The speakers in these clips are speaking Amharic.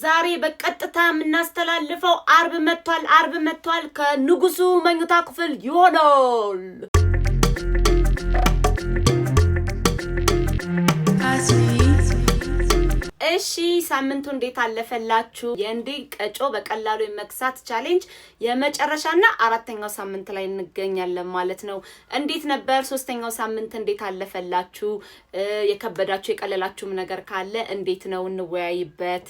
ዛሬ በቀጥታ የምናስተላልፈው አርብ መጥቷል፣ አርብ መጥቷል። ከንጉሱ መኝታ ክፍል ይሆናል። እሺ፣ ሳምንቱ እንዴት አለፈላችሁ? የእንዴ ቀጮ በቀላሉ የመክሳት challenge የመጨረሻና አራተኛው ሳምንት ላይ እንገኛለን ማለት ነው። እንዴት ነበር? ሶስተኛው ሳምንት እንዴት አለፈላችሁ? የከበዳችሁ የቀለላችሁም ነገር ካለ እንዴት ነው? እንወያይበት።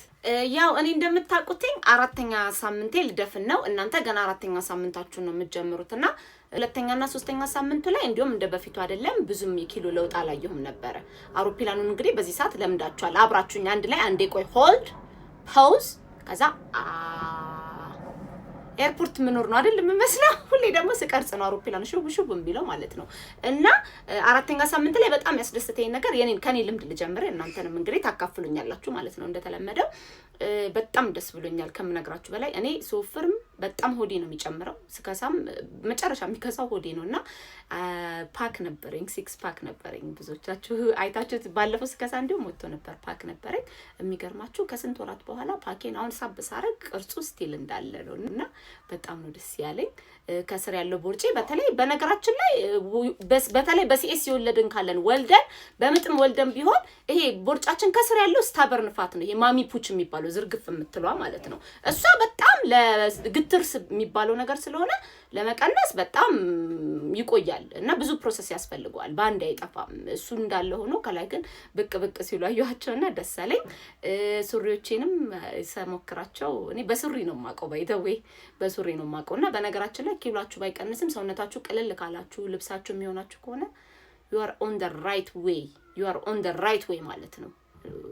ያው እኔ እንደምታውቁትኝ አራተኛ ሳምንቴ ልደፍን ነው። እናንተ ገና አራተኛ ሳምንታችሁን ነው የምትጀምሩት እና ሁለተኛና ሶስተኛ ሳምንቱ ላይ እንዲሁም እንደ በፊቱ አይደለም፣ ብዙም የኪሎ ለውጥ አላየሁም ነበረ። አውሮፕላኑን እንግዲህ በዚህ ሰዓት ለምዳችኋል። አብራችሁኝ አንድ ላይ አንዴ ቆይ፣ hold፣ pause፣ ከዛ airport ምኖር ነው አይደል የምመስለው? ሁሌ ደግሞ ስቀርጽ ነው አውሮፕላን ሽው ሽው የሚለው ማለት ነው። እና አራተኛ ሳምንት ላይ በጣም ያስደስተኝ ነገር የኔን ከኔ ልምድ ልጀምር፣ እናንተንም እንግዲህ ታካፍሉኛላችሁ ማለት ነው። እንደተለመደው በጣም ደስ ብሎኛል ከምነግራችሁ በላይ። እኔ ስወፍርም በጣም ሆዴ ነው የሚጨምረው፣ ስከሳም መጨረሻ የሚከሳው ሆዴ ነው። እና pack ነበረኝ፣ six pack ነበረኝ። ብዙዎቻችሁ አይታችሁት ባለፈው ስከሳ እንዲሁም ወጥቶ ነበር። Pack ነበረኝ። የሚገርማችሁ ከስንት ወራት በኋላ pack ኤን አሁን ሳብ ሳረግ ቅርጹ still እንዳለ ነው እና በጣም ነው ደስ ያለኝ። ከስር ያለው ቦርጬ በተለይ፣ በነገራችን ላይ በተለይ በ CS የወለድን ካለን፣ ወልደን በምጥም ወልደን ቢሆን ይሄ ቦርጫችን ከስር ያለው stubborn fat ነው። ይሄ mommy pouch የሚባለው ዝርግፍ የምትለዋ ማለት ነው። እሷ በጣም ለግትር የሚባለው ነገር ስለሆነ ለመቀነስ በጣም ይቆያል እና ብዙ process ያስፈልገዋል። በአንድ አይጠፋም። እሱ እንዳለ ሆኖ ከላይ ግን ብቅ ብቅ ሲሉ አየኋቸውና ደስ አለኝ። ሱሪዎቼንም ስሞክራቸው፣ እኔ በሱሪ ነው የማውቀው፣ by the way በሱሪ ነው የማውቀው። እና በነገራችን ላይ ኪሏችሁ ባይቀንስም ሰውነታችሁ ቅልል ካላችሁ፣ ልብሳችሁ የሚሆናችሁ ከሆነ you are on the right way፣ you are on the right way ማለት ነው።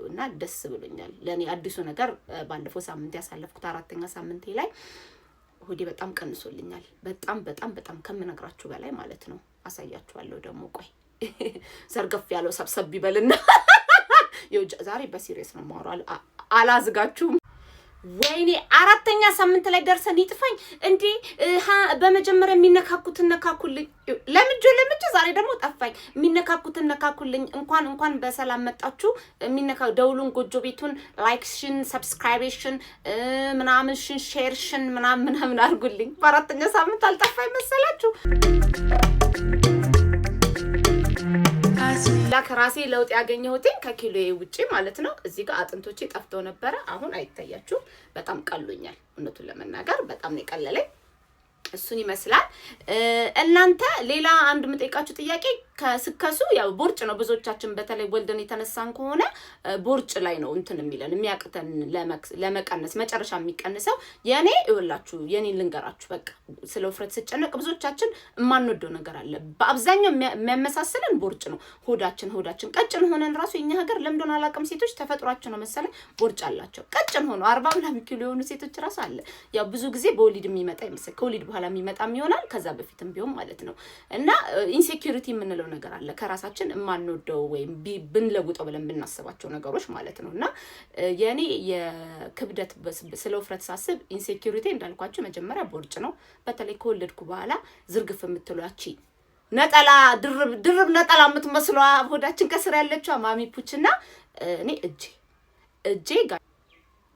እና ደስ ብሎኛል። ለእኔ አዲሱ ነገር ባለፈው ሳምንት ያሳለፍኩት አራተኛ ሳምንቴ ላይ ሆዴ በጣም ቀንሶልኛል። በጣም በጣም በጣም ከምነግራችሁ በላይ ማለት ነው። አሳያችኋለሁ ደግሞ፣ ቆይ ዘርገፍ ያለው ሰብሰብ ይበልና ዛሬ በ serious ነው የማወራው፣ አላዝጋችሁም። ወይኔ፣ አራተኛ ሳምንት ላይ ደርሰን ይጥፋኝ እንዴ! በመጀመሪያ የሚነካኩትን ነካኩልኝ። ለምጆ ለምጆ ዛሬ ደግሞ ጠፋኝ። የሚነካኩትን ነካኩልኝ። እንኳን እንኳን በሰላም መጣችሁ። የሚነካ ደውሉን፣ ጎጆ ቤቱን like ሽን፣ subscribe ሽን፣ ምናምንሽን፣ share ሽን ምናምን ምናምን አድርጉልኝ። በአራተኛ ሳምንት አልጠፋኝ መሰላችሁ? ከራሴ ለውጥ ያገኘሁትኝ ከኪሎዬ ውጪ ማለት ነው። እዚህ ጋር አጥንቶቼ ጠፍተው ነበረ። አሁን አይታያችሁም። በጣም ቀሎኛል። እውነቱን ለመናገር በጣም ነው የቀለለኝ። እሱን ይመስላል። እናንተ ሌላ አንድ የምጠይቃችሁ ጥያቄ፣ ከስከሱ ያው ቦርጭ ነው። ብዙዎቻችን በተለይ ወልደን የተነሳን ከሆነ ቦርጭ ላይ ነው እንትን የሚለን፣ የሚያቅተን ለመቀነስ፣ መጨረሻ የሚቀንሰው። የኔ ይኸውላችሁ፣ የኔን ልንገራችሁ። በቃ ስለ ውፍረት ስጨነቅ ብዙዎቻችን የማንወደው ነገር አለ። በአብዛኛው የሚያመሳስለን ቦርጭ ነው። ሆዳችን ቀጭን ሆነን ራሱ የኛ ሀገር ለምዶን አላውቅም፣ ሴቶች ተፈጥሯቸው ነው መሰለኝ ቦርጭ አላቸው። ቀጭን ሆኖ 40 ምናምን ኪሎ የሆኑ ሴቶች ራሱ አለ። ያው ብዙ ጊዜ በወሊድ የሚመጣ ይመስል ከወሊድ በኋላ የሚመጣም ይሆናል፣ ከዛ በፊትም ቢሆን ማለት ነው። እና insecurity የምንለው ነገር አለ፣ ከራሳችን የማንወደው ወይም ብንለውጠው ብለን የምናስባቸው ነገሮች ማለት ነው። እና የእኔ የክብደት፣ ስለ ውፍረት ሳስብ insecurity እንዳልኳቸው መጀመሪያ ቦርጭ ነው። በተለይ ከወለድኩ በኋላ ዝርግፍ የምትሏቺ ነጠላ፣ ድርብ ድርብ ነጠላ የምትመስሏ ሆዳችን ከስር ያለችዋ mommy pouch እና እኔ እጄ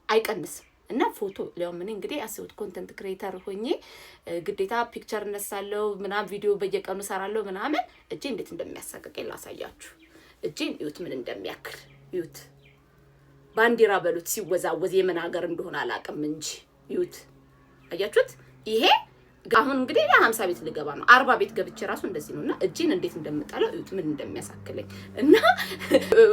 አይቀንስም። እና ፎቶ ሊያውም እኔ እንግዲህ አስቡት፣ content creator ሆኜ ግዴታ picture እነሳለሁ ምናምን፣ ቪዲዮ በየቀኑ እሰራለሁ ምናምን። እጄ እንዴት እንደሚያሳቅቀኝ ላሳያችሁ። እጄን እዩት፣ ምን እንደሚያክል እዩት። ባንዲራ በሉት ሲወዛወዝ፣ የምን ሀገር እንደሆነ አላውቅም እንጂ እዩት። አያችሁት? ይሄ አሁን እንግዲህ 50 ቤት ልገባ ነው። 40 ቤት ገብቼ ራሱ እንደዚህ ነው። እና እጄን እንዴት እንደምጠለው እዩት፣ ምን እንደሚያሳክለኝ። እና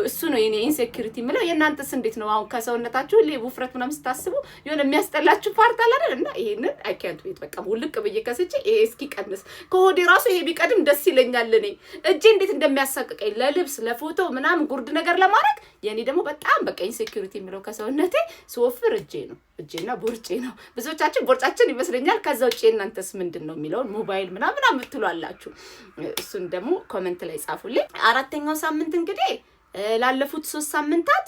እሱ ነው የኔ insecurity የምለው። የእናንተስ እንዴት ነው? አሁን ከሰውነታችሁ ሁሌ ውፍረት ምናምን ስታስቡ የሆነ የሚያስጠላችሁ part አለ አይደል? እና ይሄንን አይ ካንት ዌት፣ በቃ ውልቅ ብዬ ከስቼ ይሄ እስኪቀንስ፣ ከሆዴ ራሱ ይሄ ቢቀድም ደስ ይለኛል። እኔ እጄ እንዴት እንደሚያሳቅቀኝ ለልብስ፣ ለፎቶ ምናምን ጉርድ ነገር ለማድረግ። የኔ ደግሞ በጣም በቃ insecurity የሚለው ከሰውነቴ ስወፍር እጄ ነው፣ እጄና ቦርጬ ነው። ብዙዎቻችን ቦርጫችን ይመስለኛል። ከዛ ውጭ የእናንተስ ምንድን ነው የሚለውን ሞባይል ምናምን የምትሉ አላችሁ። እሱን ደግሞ comment ላይ ጻፉልኝ። አራተኛው ሳምንት እንግዲህ ላለፉት 3 ሳምንታት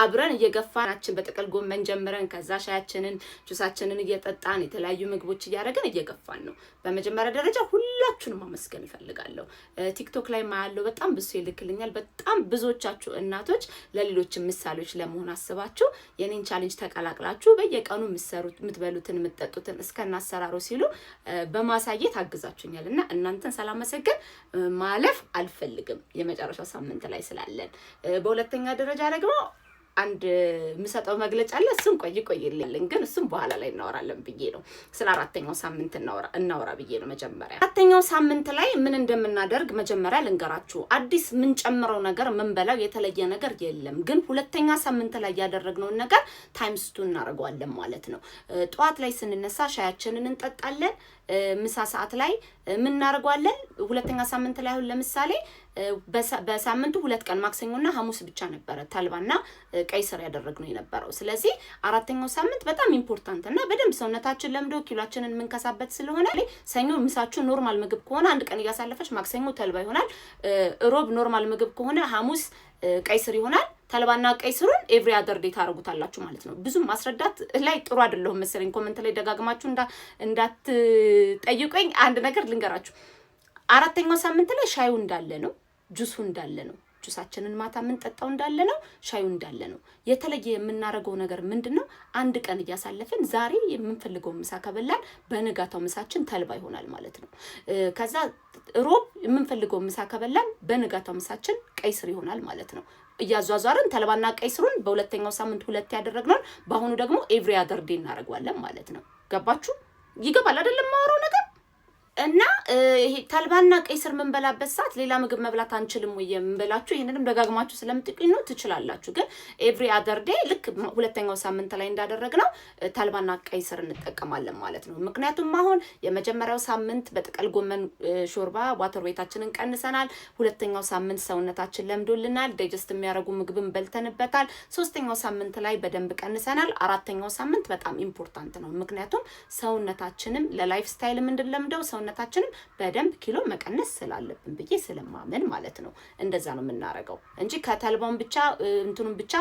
አብረን እየገፋናችን በጥቅል ጎመን ጀምረን ከዛ ሻያችንን ጁሳችንን እየጠጣን የተለያዩ ምግቦች እያደረግን እየገፋን ነው። በመጀመሪያ ደረጃ ሁላችሁንም ማመስገን እፈልጋለሁ። ቲክቶክ ላይ ማያለው በጣም ብዙ ይልክልኛል። በጣም ብዙዎቻችሁ እናቶች ለሌሎች ምሳሌዎች ለመሆን አስባችሁ የኔን challenge ተቀላቅላችሁ በየቀኑ የምትሰሩት፣ የምትበሉትን፣ የምትጠጡትን እስከነ አሰራሩ ሲሉ በማሳየት አግዛችሁኛል እና እናንተን ሳላመሰግን ማለፍ አልፈልግም የመጨረሻው ሳምንት ላይ ስላለን። በሁለተኛ ደረጃ ደግሞ አንድ የምሰጠው መግለጫ አለ። እሱን ቆይ ቆይልኝ፣ ግን እሱም በኋላ ላይ እናወራለን ብዬ ነው። ስለ አራተኛው ሳምንት እናወራ ብዬ ነው። መጀመሪያ አራተኛው ሳምንት ላይ ምን እንደምናደርግ መጀመሪያ ልንገራችሁ። አዲስ የምንጨምረው ነገር፣ የምንበላው የተለየ ነገር የለም። ግን ሁለተኛ ሳምንት ላይ ያደረግነውን ነገር times two እናደርገዋለን ማለት ነው። ጠዋት ላይ ስንነሳ ሻያችንን እንጠጣለን። ምሳ ሰዓት ላይ ምን እናደርገዋለን? ሁለተኛ ሳምንት ላይ አሁን ለምሳሌ በሳምንቱ 2 ቀን ማክሰኞና ሐሙስ ብቻ ነበረ ተልባና ቀይ ስር ያደረግነው የነበረው። ስለዚህ አራተኛው ሳምንት በጣም important እና በደንብ ሰውነታችን ለምዶ ኪሎአችንን የምንከሳበት ስለሆነ ሰኞ ምሳችሁ normal ምግብ ከሆነ አንድ ቀን እያሳለፈች ማክሰኞ ተልባ ይሆናል። ሮብ normal ምግብ ከሆነ ሐሙስ ቀይ ስር ይሆናል። ተልባና ቀይ ስሩን every other day ታደርጉታላችሁ ማለት ነው። ብዙም ማስረዳት ላይ ጥሩ አይደለሁም መሰለኝ። Comment ላይ ደጋግማችሁ እንዳትጠይቁኝ አንድ ነገር ልንገራችሁ። አራተኛው ሳምንት ላይ ሻዩ እንዳለ ነው፣ ጁሱ እንዳለ ነው። ጁሳችንን ማታ የምንጠጣው እንዳለ ነው፣ ሻዩ እንዳለ ነው። የተለየ የምናደርገው ነገር ምንድን ነው? አንድ ቀን እያሳለፍን ዛሬ የምንፈልገውን ምሳ ከበላን በንጋታው ምሳችን ተልባ ይሆናል ማለት ነው። ከዛ ሮብ የምንፈልገውን ምሳ ከበላን በንጋታው ምሳችን ቀይ ስር ይሆናል ማለት ነው። እያዟዟርን ተልባና ቀይ ስሩን በሁለተኛው ሳምንት ሁለት ያደረግነውን በአሁኑ ደግሞ every other day እናደርገዋለን ማለት ነው። ገባችሁ? ይገባል አይደለም ማወራው ነገር? እና ይሄ ተልባና ቀይ ስር የምንበላበት ሰዓት ሌላ ምግብ መብላት አንችልም ወይ የምንበላችሁ፣ ይህንንም ደጋግማችሁ ስለምትጠይቁኝ ነው፣ ትችላላችሁ። ግን every other day ልክ ሁለተኛው ሳምንት ላይ እንዳደረግነው ተልባና ቀይ ስር እንጠቀማለን ማለት ነው። ምክንያቱም አሁን የመጀመሪያው ሳምንት በጥቅል ጎመን ሾርባ water weight ኣችንን ቀንሰናል። ሁለተኛው ሳምንት ሰውነታችን ለምዶልናል። Digest የሚያደርጉ ምግብን በልተንበታል። ሶስተኛው ሳምንት ላይ በደንብ ቀንሰናል። አራተኛው ሳምንት በጣም important ነው። ምክንያቱም ሰውነታችንም ለ lifestyle ም እንድንለምደው ሰውነታችንም በደንብ ኪሎ መቀነስ ስላለብን ብዬ ስለማምን ማለት ነው። እንደዛ ነው የምናደርገው እንጂ ከተልባውን ብቻ እንትኑን ብቻ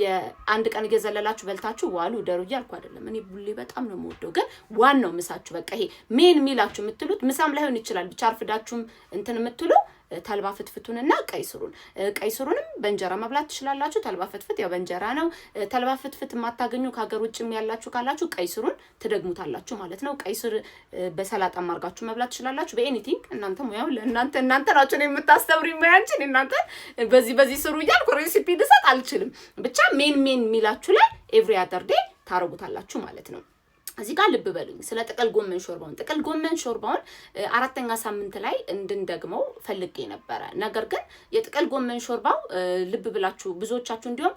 የአንድ ቀን እየዘለላችሁ በልታችሁ ዋሉ ደሩ እያልኩ አይደለም። እኔ ቡሌ በጣም ነው የምወደው፣ ግን ዋናው ምሳችሁ በቃ ይሄ main meal ኣችሁ የምትሉት ምሳም ላይሆን ይችላል። ብቻ አርፍዳችሁም እንትን የምትሉ ተልባ ፍትፍቱንና ቀይ ስሩን፣ ቀይ ስሩንም በእንጀራ መብላት ትችላላችሁ። ተልባ ፍትፍት ያው በእንጀራ ነው። ተልባ ፍትፍት የማታገኙ ከሀገር ውጭም ያላችሁ ካላችሁ ቀይ ስሩን ትደግሙታላችሁ ማለት ነው። ቀይ ስር በሰላጣም አድርጋችሁ መብላት ትችላላችሁ። በ anything እናንተ ሙያው ለእናንተ፣ እናንተ ናችሁ ነው የምታስተምሩኝ ሙያ እንጂ እናንተ በዚህ በዚህ ስሩ እያልኩ recipe ልሰጥ አልችልም። ብቻ main main meal ኣችሁ ላይ every other day ታረጉታላችሁ ማለት ነው። እዚህ ጋር ልብ በሉኝ ስለ ጥቅል ጎመን ሾርባውን። ጥቅል ጎመን ሾርባውን አራተኛ ሳምንት ላይ እንድንደግመው ፈልጌ ነበረ። ነገር ግን የጥቅል ጎመን ሾርባው ልብ ብላችሁ ብዙዎቻችሁ እንዲሁም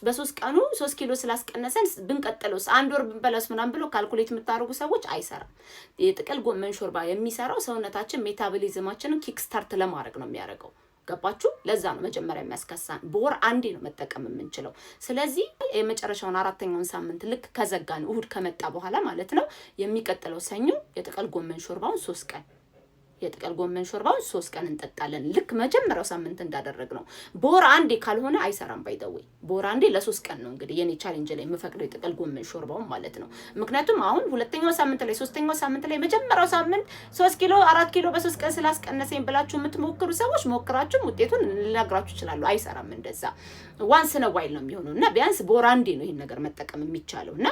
በ3 ቀኑ 3 ኪሎ ስላስቀነሰን ብንቀጥለውስ፣ አንድ ወር ብንበላውስ ምናምን ብሎ calculate የምታደርጉ ሰዎች አይሰራም። የጥቅል ጎመን ሾርባ የሚሰራው ሰውነታችን metabolism ኣችንን kick start ለማድረግ ነው የሚያደርገው። ገባችሁ? ለዛ ነው መጀመሪያ የሚያስከሳን። በወር አንዴ ነው መጠቀም የምንችለው። ስለዚህ የመጨረሻውን አራተኛውን ሳምንት ልክ ከዘጋን እሁድ ከመጣ በኋላ ማለት ነው የሚቀጥለው ሰኞ የጥቅል ጎመን ሾርባውን 3 ቀን፣ የጥቅል ጎመን ሾርባውን 3 ቀን እንጠጣለን። ልክ መጀመሪያው ሳምንት እንዳደረግነው። በወር አንዴ ካልሆነ አይሰራም። By the way በወር አንዴ ለ3 ቀን ነው እንግዲህ የኔ challenge ላይ የምፈቅደው የጥቅል ጎመን ሾርባውን ማለት ነው። ምክንያቱም አሁን ሁለተኛው ሳምንት ላይ፣ ሶስተኛው ሳምንት ላይ፣ መጀመሪያው ሳምንት 3 ኪሎ 4 ኪሎ በ3 ቀን ስላስቀነሰኝ ብላችሁ የምትሞክሩ ሰዎች ሞክራችሁም ውጤቱን ልነግራችሁ እችላለሁ። አይሰራም። እንደዛ once in a while ነው የሚሆነው እና ቢያንስ በወር አንዴ ነው ይህን ነገር መጠቀም የሚቻለው እና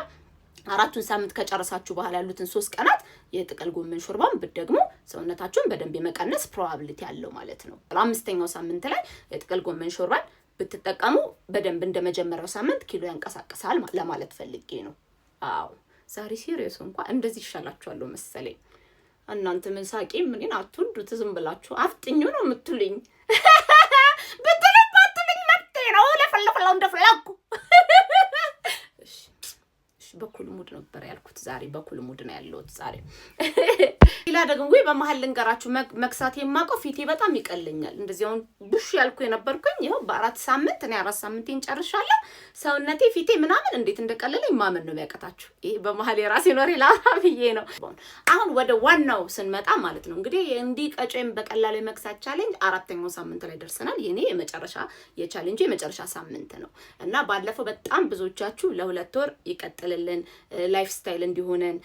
አራቱን ሳምንት ከጨረሳችሁ በኋላ ያሉትን 3 ቀናት የጥቅል ጎመን ሾርባን ብትደግሙ ሰውነታችሁን በደንብ የመቀነስ probability አለው ማለት ነው። አምስተኛው ሳምንት ላይ የጥቅል ጎመን ሾርባን ብትጠቀሙ በደንብ እንደ መጀመሪያው ሳምንት ኪሎ ያንቀሳቅሳል ለማለት ፈልጌ ነው። አዎ ዛሬ serious እንኳ እንደዚህ ይሻላችኋለሁ መሰለኝ። እናንተ ምን ሳቂ ምንን አትወዱት፣ ዝም ብላችሁ አፍጥኙ ነው የምትሉኝ። ብትሉኝ ባትሉኝ መብቴ ነው። ለፈለፈለው እንደፈለኩ። በ cool mood ነበር ያልኩት ዛሬ፣ በ cool mood ነው ያለሁት ዛሬ። ሌላው ሌላ ደግሞ ወይ በመሀል ልንገራችሁ፣ መክሳት የማውቀው ፊቴ በጣም ይቀለኛል። እንደዚህ አሁን ቡሽ ያልኩ የነበርኩኝ ይኸው በ4 ሳምንት እኔ 4 ሳምንቴን ጨርሻለሁ። ሰውነቴ ፊቴ ምናምን እንዴት እንደቀለለኝ ማመን ነው የሚያቀታችሁ። ይሄ በመሀል የራሴ ኖሬ ላውራ ብዬ ነው። አሁን ወደ ዋናው ስንመጣ ማለት ነው እንግዲህ እንዲህ ቀጮን በቀላሉ የመክሳት challenge አራተኛው ሳምንት ላይ ደርሰናል። የኔ የመጨረሻ የ challenge የመጨረሻ ሳምንት ነው እና ባለፈው በጣም ብዙዎቻችሁ ለ2 ወር ይቀጥልልን፣ lifestyle እንዲሆነን፣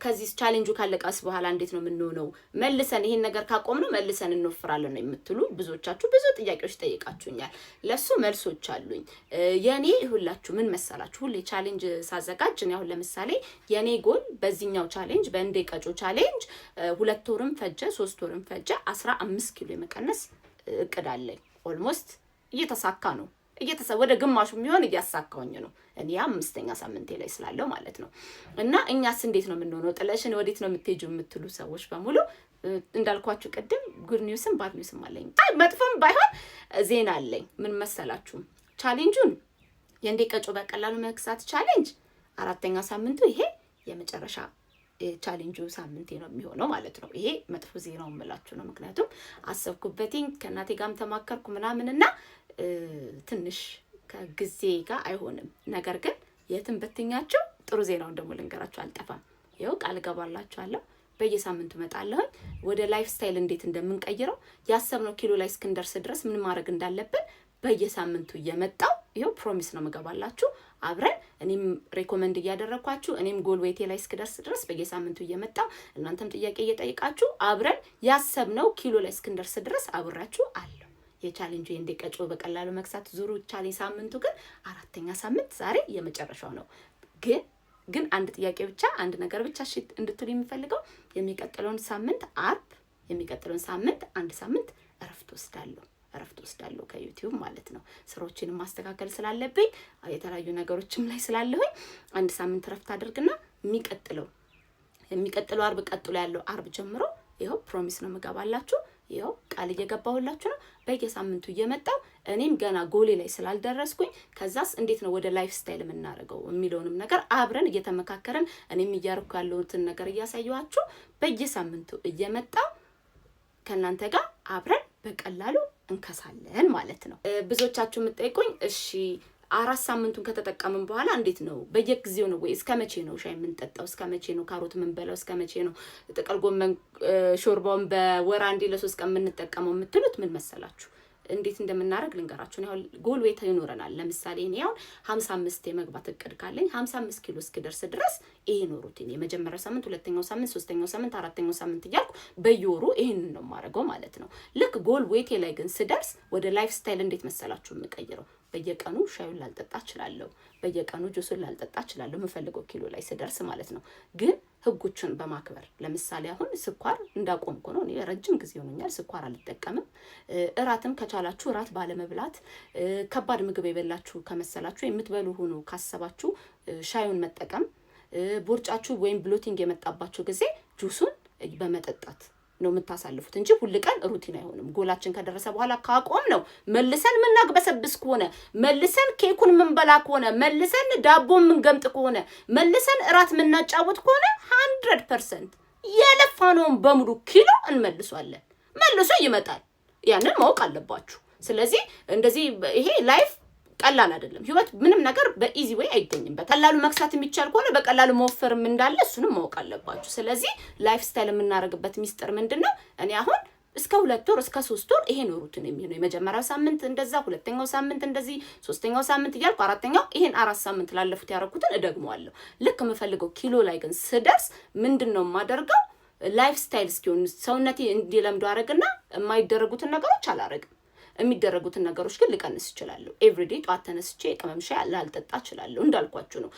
ከዚህ challenge ኡ ካለቀስ በኋላ እንዴት ነው የምንሆነው? መልሰን ይሄን ነገር ካቆምነው መልሰን እንወፍራለን ነው የምትሉ ብዙዎቻችሁ ብዙ ጥያቄዎች ጠይቃችሁኛል። ለሱ መልሶች አሉኝ። የኔ ሁላችሁ ምን መሰላችሁ፣ ሁሌ challenge ሳዘጋጅ እኔ አሁን ለምሳሌ የኔ ጎል በዚህኛው challenge፣ በእንዴ ቀጮ challenge 2 ወርም ፈጀ 3 ወርም ፈጀ 15 ኪሎ የመቀነስ እቅድ አለኝ። Almost እየተሳካ ነው፣ ወደ ግማሹ የሚሆን እያሳካውኝ ነው። እኔ አምስተኛ ሳምንቴ ላይ ስላለው ማለት ነው። እና እኛስ እንዴት ነው የምንሆነው? ጥለሽን ወዴት ነው የምትሄጂው የምትሉ ሰዎች በሙሉ እንዳልኳችሁ ቅድም good news ም bad news ም አለኝ። አይ መጥፎም ባይሆን ዜና አለኝ። ምን መሰላችሁ? Challenge ኡን የእንዴ ቀጮ በቀላሉ መክሳት challenge አራተኛ ሳምንቱ ይሄ የመጨረሻ ቻሌንጁ ሳምንቴ ነው የሚሆነው ማለት ነው። ይሄ መጥፎ ዜናው የምላችሁ ነው። ምክንያቱም አሰብኩበትኝ፣ ከእናቴ ጋርም ተማከርኩ ምናምንና ትንሽ ከጊዜ ጋር አይሆንም። ነገር ግን የትም በትኛችሁ ጥሩ ዜናውን ደግሞ ልንገራችሁ፣ አልጠፋም። ይኸው ቃል እገባላችኋለሁ። በየሳምንቱ እመጣለሁኝ። ወደ lifestyle እንዴት እንደምንቀይረው፣ ያሰብነው ኪሎ ላይ እስክንደርስ ድረስ ምን ማድረግ እንዳለብን በየሳምንቱ እየመጣው ይኸው promise ነው የምገባላችሁ። አብረን እኔም recommend እያደረግኳችሁ፣ እኔም goal weight ኤ ላይ እስክደርስ ድረስ በየሳምንቱ እየመጣው እናንተም ጥያቄ እየጠየቃችሁ አብረን ያሰብነው ኪሎ ላይ እስክንደርስ ድረስ አብሬያችሁ አለሁ። የ challenge የእንዴ ቀጮ በቀላሉ መክሳት ዙሩ challenge ሳምንቱ ግን አራተኛ ሳምንት ዛሬ የመጨረሻው ነው። ግን አንድ ጥያቄ ብቻ፣ አንድ ነገር ብቻ እሺ እንድትሉ የምፈልገው የሚቀጥለውን ሳምንት አርብ፣ የሚቀጥለውን ሳምንት አንድ ሳምንት እረፍት ወስዳለሁ ከ YouTube ማለት ነው። ስራዎችን ማስተካከል ስላለብኝ፣ የተለያዩ ነገሮችም ላይ ስላለሁኝ አንድ ሳምንት እረፍት አድርግና የሚቀጥለው አርብ፣ ቀጥሎ ያለው አርብ ጀምሮ ይኸው promise ነው የምገባላችሁ። ይኸው ቃል እየገባሁላችሁ ነው። በየሳምንቱ እየመጣው እኔም ገና ጎሌ ላይ ስላልደረስኩኝ ከዛስ እንዴት ነው ወደ lifestyle የምናደርገው የሚለውንም ነገር አብረን እየተመካከረን፣ እኔም እያደረኩ ያለሁትን ነገር እያሳየኋችሁ በየሳምንቱ እየመጣው ከእናንተ ጋር አብረን በቀላሉ እንከሳለን ማለት ነው። ብዙዎቻችሁ የምትጠይቁኝ እሺ 4 ሳምንቱን ከተጠቀምን በኋላ እንዴት ነው? በየጊዜው ነው ወይ? እስከ መቼ ነው ሻይ የምንጠጣው? እስከ መቼ ነው ካሮት የምንበላው? እስከ መቼ ነው ጥቅል ጎመን ሾርባውን በወር አንዴ ለ3 ቀን የምንጠቀመው የምትሉት ምን መሰላችሁ? እንዴት እንደምናደርግ ልንገራችሁ። አሁን goal weight ይኖረናል። ለምሳሌ እኔ አሁን 55 የመግባት እቅድ ካለኝ 55 ኪሎ እስክደርስ ድረስ ይሄ ነው routine። የመጀመሪያው ሳምንት፣ ሁለተኛው ሳምንት፣ ሶስተኛው ሳምንት፣ አራተኛው ሳምንት እያልኩ በየወሩ ይሄንን ነው የማደርገው ማለት ነው። ልክ goal weight ኤ ላይ ግን ስደርስ ወደ lifestyle እንዴት መሰላችሁ የምቀይረው? በየቀኑ ሻዩን ላልጠጣ እችላለሁ። በየቀኑ ጁሱን ላልጠጣ እችላለሁ። የምፈልገው ኪሎ ላይ ስደርስ ማለት ነው። ግን ህጎቹን በማክበር፣ ለምሳሌ አሁን ስኳር እንዳቆምኩ ነው። እኔ ረጅም ጊዜ ሆኖኛል፣ ስኳር አልጠቀምም። እራትም ከቻላችሁ እራት ባለመብላት፣ ከባድ ምግብ የበላችሁ ከመሰላችሁ፣ የምትበሉ ሆኖ ካሰባችሁ ሻዩን መጠቀም፣ ቦርጫችሁ ወይም bloating የመጣባችሁ ጊዜ ጁሱን በመጠጣት ነው የምታሳልፉት እንጂ ሁል ቀን routine አይሆንም። ጎላችን ከደረሰ በኋላ ካቆምነው መልሰን የምናግበሰብስ ከሆነ፣ መልሰን ኬኩን የምንበላ ከሆነ፣ መልሰን ዳቦ የምንገምጥ ከሆነ፣ መልሰን እራት የምናጫውት ከሆነ 100% የለፋነውን በሙሉ ኪሎ እንመልሷለን። መልሶ ይመጣል። ያንን ማወቅ አለባችሁ። ስለዚህ እንደዚህ ይሄ life ቀላል አይደለም። ህይወት ምንም ነገር በ easy way አይገኝም። በቀላሉ መክሳት የሚቻል ከሆነ በቀላሉ መወፈርም እንዳለ እሱንም ማወቅ አለባችሁ። ስለዚህ lifestyle የምናደርግበት ሚስጥር ምንድን ነው? እኔ አሁን እስከ 2 ወር እስከ 3 ወር ይሄ ነው routine የሚሆነው። የመጀመሪያው ሳምንት እንደዛ፣ ሁለተኛው ሳምንት እንደዚህ፣ ሶስተኛው ሳምንት እያልኩ አራተኛው ይሄን 4 ሳምንት ላለፉት ያደረኩትን እደግመዋለሁ። ልክ የምፈልገው ኪሎ ላይ ግን ስደርስ ምንድን ነው የማደርገው? Lifestyle እስኪሆን ሰውነቴ እንዲለምዱ አደርግና የማይደረጉትን ነገሮች አላረግም። የሚደረጉትን ነገሮች ግን ልቀንስ እችላለሁ። Everyday ጠዋት ተነስቼ የቅመም ሻይ ላልጠጣ እችላለሁ። እንዳልኳችሁ ነው።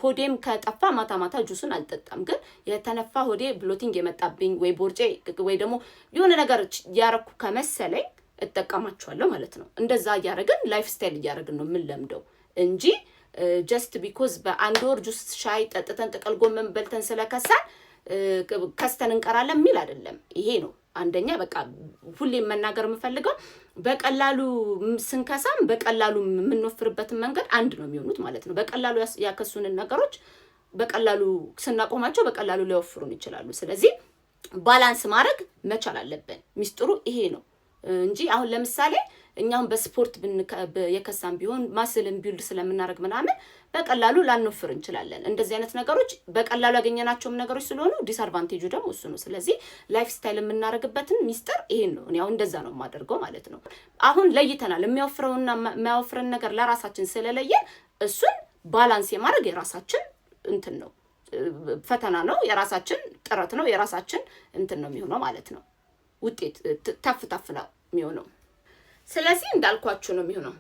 ሆዴም ከጠፋ ማታ ማታ ጁሱን አልጠጣም። ግን የተነፋ ሆዴ bloating የመጣብኝ ወይ ቦርጬ ወይ ደግሞ የሆነ ነገር ያረኩ ከመሰለኝ እጠቀማቸዋለሁ ማለት ነው። እንደዛ እያደረግን lifestyle እያደረግን ነው የምንለምደው እንጂ just because በአንድ ወር ጁስ ሻይ ጠጥተን ጥቅል ጎመን በልተን ስለከሳን ከስተን እንቀራለን የሚል አይደለም። ይሄ ነው አንደኛ በቃ ሁሌም መናገር የምፈልገው፣ በቀላሉ ስንከሳም በቀላሉ የምንወፍርበትን መንገድ አንድ ነው የሚሆኑት ማለት ነው። በቀላሉ ያከሱንን ነገሮች በቀላሉ ስናቆማቸው በቀላሉ ሊያወፍሩን ይችላሉ። ስለዚህ Balance ማድረግ መቻል አለብን። ሚስጥሩ ይሄ ነው እንጂ አሁን ለምሳሌ እኛ አሁን በስፖርት የከሳን ቢሆን muscle ን build ስለምናደርግ ምናምን በቀላሉ ላንወፍር እንችላለን። እንደዚህ አይነት ነገሮች በቀላሉ ያገኘናቸውም ነገሮች ስለሆኑ disadvantage ኡ ደግሞ እሱ ነው። ስለዚህ lifestyle የምናደርግበትን ሚስጥር ይሄን ነው። እኔ አሁን እንደዛ ነው የማደርገው ማለት ነው። አሁን ለይተናል። የሚያወፍረውና የማያወፍረን ነገር ለራሳችን ስለለየን እሱን balance የማድረግ የራሳችን እንትን ነው፣ ፈተና ነው፣ የራሳችን ጥረት ነው፣ የራሳችን እንትን ነው የሚሆነው ማለት ነው። ውጤት ተፍ ተፍ ነው የሚሆነው። ስለዚህ እንዳልኳችሁ ነው የሚሆነው።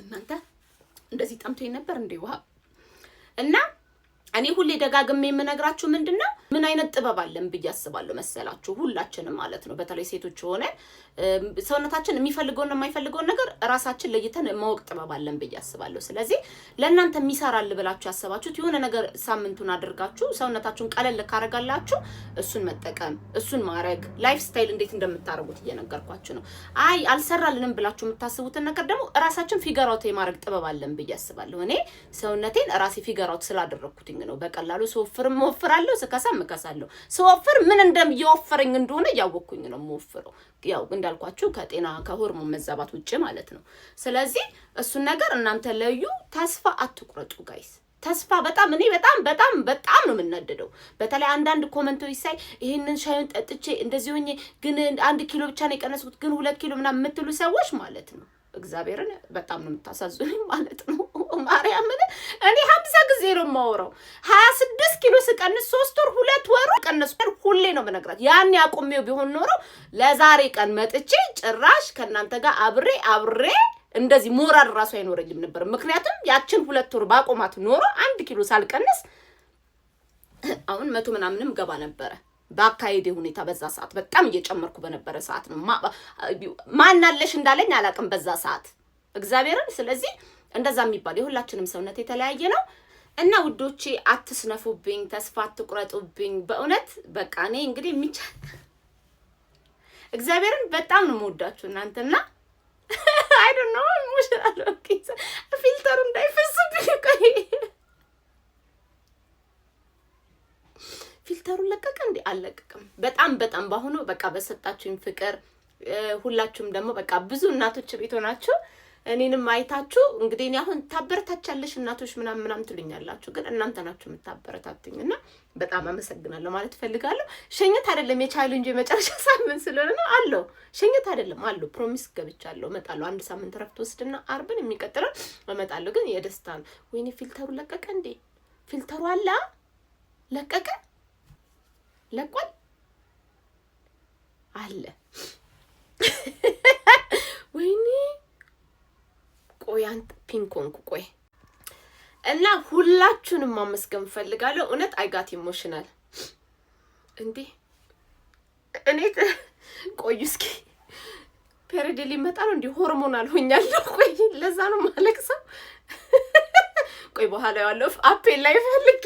እናንተ እንደዚህ ጠምቶኝ ነበር እንዴ ውሃ። እና እኔ ሁሌ ደጋግሜ የምነግራችሁ ምንድን ነው፣ ምን አይነት ጥበብ አለን ብዬ አስባለሁ መሰላችሁ? ሁላችንም ማለት ነው። በተለይ ሴቶች ሆነ ሰውነታችን የሚፈልገውና የማይፈልገውን ነገር ራሳችን ለይተን ማወቅ ጥበብ አለን ብዬ አስባለሁ። ስለዚህ ለእናንተ የሚሰራል ብላችሁ ያሰባችሁት የሆነ ነገር ሳምንቱን አድርጋችሁ ሰውነታችሁን ቀለል ካረጋላችሁ እሱን መጠቀም፣ እሱን ማድረግ፣ lifestyle እንዴት እንደምታደርጉት እየነገርኳችሁ ነው። አይ አልሰራልንም ብላችሁ የምታስቡትን ነገር ደግሞ ራሳችን figure out የማድረግ ጥበብ አለን ብዬ አስባለሁ። እኔ ሰውነቴን ራሴ figure out ስላደረግኩትኝ ነው። በቀላሉ ስወፍርም እወፍራለሁ፣ ስከሳም እከሳለሁ። ስወፍር ምን እንደየወፈረኝ እንደሆነ እያወቅኩኝ ነው የምወፍረው። ያው እንዳልኳችሁ ከጤና ከሆርሞን መዛባት ውጭ ማለት ነው። ስለዚህ እሱን ነገር እናንተ ለዩ። ተስፋ አትቁረጡ guys። ተስፋ በጣም እኔ በጣም በጣም በጣም ነው የምናደደው። በተለይ አንዳንድ comment ኦች ሳይ ይህንን ሻዩን ጠጥቼ እንደዚህ ሆኜ ግን 1 ኪሎ ብቻ ነው የቀነስኩት ግን 2 ኪሎ ምናምን የምትሉ ሰዎች ማለት ነው፣ እግዚአብሔርን በጣም ነው የምታሳዝኑኝ ማለት ነው። ማርያምን እኔ 50 ጊዜ ነው የማወራው። 26 ኪሎ ስቀንስ 3 ወር 2 ወሩ ቀነስኩ። ሁሌ ነው የምነግራችሁ። ያን ያቆሜው ቢሆን ኖሮ ለዛሬ ቀን መጥቼ ጭራሽ ከእናንተ ጋር አብሬ አብሬ እንደዚህ ሞራል ራሱ አይኖረኝም ነበር። ምክንያቱም ያችን 2 ወር ባቆማት ኖሮ 1 ኪሎ ሳልቀንስ አሁን መቶ ምናምንም ገባ ነበረ። በአካሄዴ ሁኔታ በዛ ሰዓት በጣም እየጨመርኩ በነበረ ሰዓት ነው። ማናለሽ እንዳለኝ አላውቅም በዛ ሰዓት እግዚአብሔርን። ስለዚህ እንደዛ የሚባል የሁላችንም ሰውነት የተለያየ ነው እና ውዶቼ አትስነፉብኝ፣ ተስፋ አትቁረጡብኝ። በእውነት በቃ እኔ እንግዲህ የሚቻል እግዚአብሔርን በጣም ነው የምወዳችሁ እናንተና I don't know፣ emotional filter ኡ እንዳይፈስብኝ። ቆይ፣ filter ኡን ለቀቀ እንዴ? አልለቀቅም። በጣም በጣም በአሁኑ በቃ በሰጣችሁኝ ፍቅር ሁላችሁም ደግሞ በቃ ብዙ እናቶች ቤት ሆናችሁ እኔንም አይታችሁ እንግዲህ እኔ አሁን ታበረታቻለሽ እናቶች ምናምን ምናምን ትሉኛላችሁ፣ ግን እናንተ ናችሁ የምታበረታቱኝ እና በጣም አመሰግናለሁ ማለት እፈልጋለሁ። ሸኘት አይደለም፣ የ challenge የመጨረሻ ሳምንት ስለሆነ ነው አለው። ሸኘት አይደለም አለው። Promise ገብቻለሁ፣ እመጣለሁ። አንድ ሳምንት ረፍት ወስድና አርብን የሚቀጥለው እመጣለሁ። ግን የደስታ ነው። ወይኔ filter ኡ ለቀቀ እንዴ? Filter ኡ አለ፣ ለቀቀ፣ ለቋል አለ። ወይኔ ቆይ አንተ pink ሆንኩ። ቆይ እና ሁላችሁንም ማመስገን እፈልጋለሁ። እውነት I got emotional እንዴ እኔ። ቆዩ እስኪ፣ period ሊመጣ ነው እንዲህ hormonal ሆኛለሁ። ቆይ ለዛ ነው ማለቅሰው። ቆይ በኋላ ያለው አፔ ላይ ፈልጌ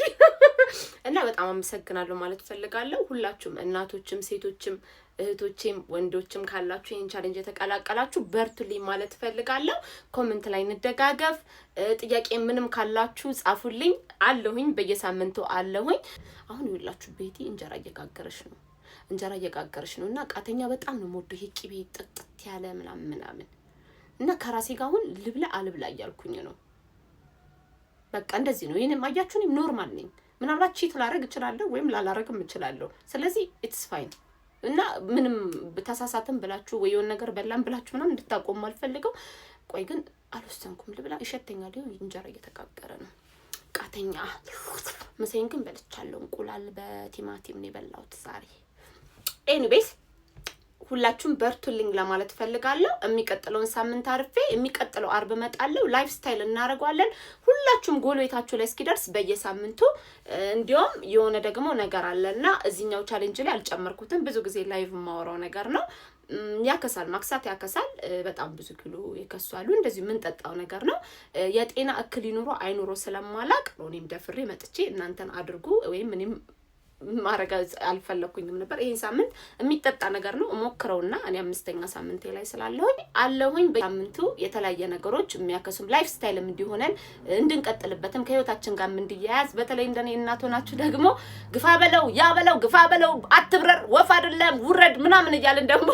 እና በጣም አመሰግናለሁ ማለት እፈልጋለሁ። ሁላችሁም እናቶችም፣ ሴቶችም፣ እህቶቼም ወንዶችም ካላችሁ ይህን challenge የተቀላቀላችሁ በርቱልኝ ማለት እፈልጋለሁ። Comment ላይ እንደጋገፍ። ጥያቄ ምንም ካላችሁ ጻፉልኝ። አለሁኝ፣ በየሳምንቱ አለሁኝ። አሁን ይኸውላችሁ ቤቲ እንጀራ እየጋገረች ነው፣ እንጀራ እየጋገረች ነው እና ቃተኛ በጣም ነው የምወደው። ይሄ ቅቤ ጥጥት ያለ ምናምን ምናምን እና ከራሴ ጋር አሁን ልብላ አልብላ እያልኩኝ ነው። በቃ እንደዚህ ነው። ይህንም አያችሁ፣ እኔም normal ነኝ። ምናልባት cheat ላረግ እችላለሁ ወይም ላላረግም እችላለሁ። ስለዚህ it's fine እና ምንም ተሳሳትም ብላችሁ ወይ የሆነ ነገር በላም ብላችሁ ምናምን እንድታቆሙ አልፈልገው። ቆይ ግን አልወሰንኩም። ልብላ፣ ይሸተኛል። ይኸው እንጀራ እየተጋገረ ነው። ቃተኛ ምሳዬን ግን በልቻለሁ። እንቁላል በቲማቲም ነው የበላሁት ዛሬ። Anyways ሁላችሁም በርቱልኝ ለማለት ፈልጋለሁ። የሚቀጥለውን ሳምንት አርፌ የሚቀጥለው አርብ እመጣለሁ። Lifestyle እናደርገዋለን። ሁላችሁም ጎል ቤታችሁ ላይ እስኪደርስ በየሳምንቱ። እንዲሁም የሆነ ደግሞ ነገር አለና እዚህኛው challenge ላይ አልጨመርኩትም። ብዙ ጊዜ live የማወራው ነገር ነው። ያከሳል፣ ማክሳት ያከሳል። በጣም ብዙ ኪሎ የከሱ አሉ። እንደዚሁ የምንጠጣው ነገር ነው። የጤና እክል ይኑሮ አይኑሮ ስለማላቅ ነው እኔም ደፍሬ መጥቼ እናንተን አድርጉ ወይም እኔም ማድረግ አልፈለኩኝም ነበር። ይሄን ሳምንት የሚጠጣ ነገር ነው እሞክረውና እኔ አምስተኛ ሳምንቴ ላይ ስላለሁኝ አለሁኝ። በሳምንቱ የተለያየ ነገሮች የሚያከሱም lifestyle ም እንዲሆነን እንድንቀጥልበትም ከህይወታችን ጋር እንዲያያዝ፣ በተለይ እንደኔ እናት ሆናችሁ ደግሞ ግፋ በለው ያ በለው፣ ግፋ በለው፣ አትብረር፣ ወፍ አይደለም ውረድ ምናምን እያልን ደግሞ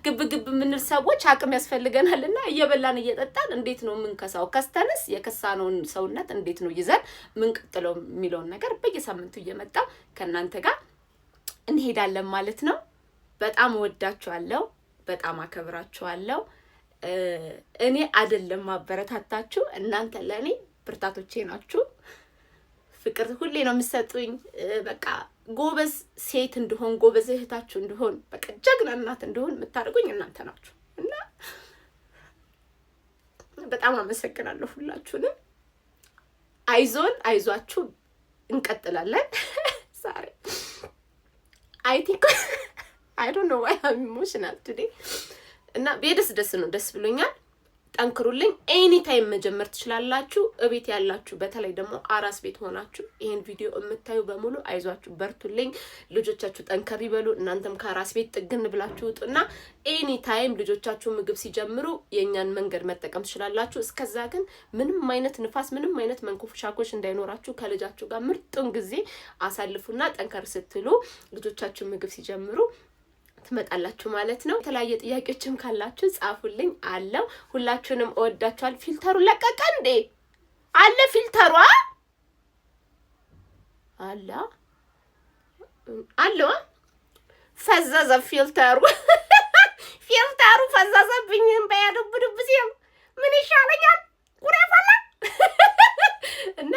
ግብ ግብ የምንል ሰዎች አቅም ያስፈልገናል። እና እየበላን እየጠጣን እንዴት ነው የምንከሳው? ከስተንስ የከሳነውን ሰውነት እንዴት ነው ይዘን ምንቀጥለው የሚለውን ነገር በየሳምንቱ እየመጣ ከእናንተ ጋር እንሄዳለን ማለት ነው። በጣም እወዳችኋለሁ። በጣም አከብራችኋለሁ። እኔ አይደለም ማበረታታችሁ፣ እናንተ ለእኔ ብርታቶቼ ናችሁ። ፍቅር ሁሌ ነው የምትሰጡኝ። በቃ ጎበዝ ሴት እንድሆን፣ ጎበዝ እህታችሁ እንድሆን፣ በቃ ጀግና እናት እንድሆን የምታደርጉኝ እናንተ ናችሁ እና በጣም አመሰግናለሁ ሁላችሁንም። አይዞን፣ አይዟችሁ፣ እንቀጥላለን። Sorry, I think I don't know why I'm emotional today። እና ደስ ደስ ነው፣ ደስ ብሎኛል። ጠንክሩልኝ። Anytime መጀመር ትችላላችሁ። እቤት ያላችሁ፣ በተለይ ደግሞ አራስ ቤት ሆናችሁ ይሄን ቪዲዮ የምታዩ በሙሉ አይዟችሁ፣ በርቱልኝ። ልጆቻችሁ ጠንከር ይበሉ። እናንተም ከአራስ ቤት ጥግን ብላችሁ ውጡና anytime ልጆቻችሁ ምግብ ሲጀምሩ የእኛን መንገድ መጠቀም ትችላላችሁ። እስከዛ ግን ምንም አይነት ንፋስ፣ ምንም አይነት መንኮሻኮሽ እንዳይኖራችሁ ከልጃችሁ ጋር ምርጡን ጊዜ አሳልፉና ጠንከር ስትሉ ልጆቻችሁ ምግብ ሲጀምሩ ትመጣላችሁ ማለት ነው። የተለያየ ጥያቄዎችም ካላችሁ ጻፉልኝ አለው። ሁላችሁንም እወዳችኋል። Filter ኡ ለቀቀ እንዴ? አለ filter ሯ አለ አለዋ። ፈዘዘ filter ኡ፣ filter ኡ ፈዘዘብኝ። በያዱብ ዱብ ሲል ምን ይሻለኛል? ጉድ ፈላ። እና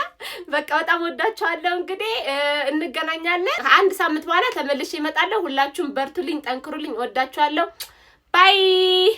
በቃ በጣም ወዳችኋለሁ። እንግዲህ እንገናኛለን። ከአንድ ሳምንት በኋላ ተመልሼ እመጣለሁ። ሁላችሁም በርቱልኝ፣ ጠንክሩልኝ። ወዳችኋለሁ። Bye.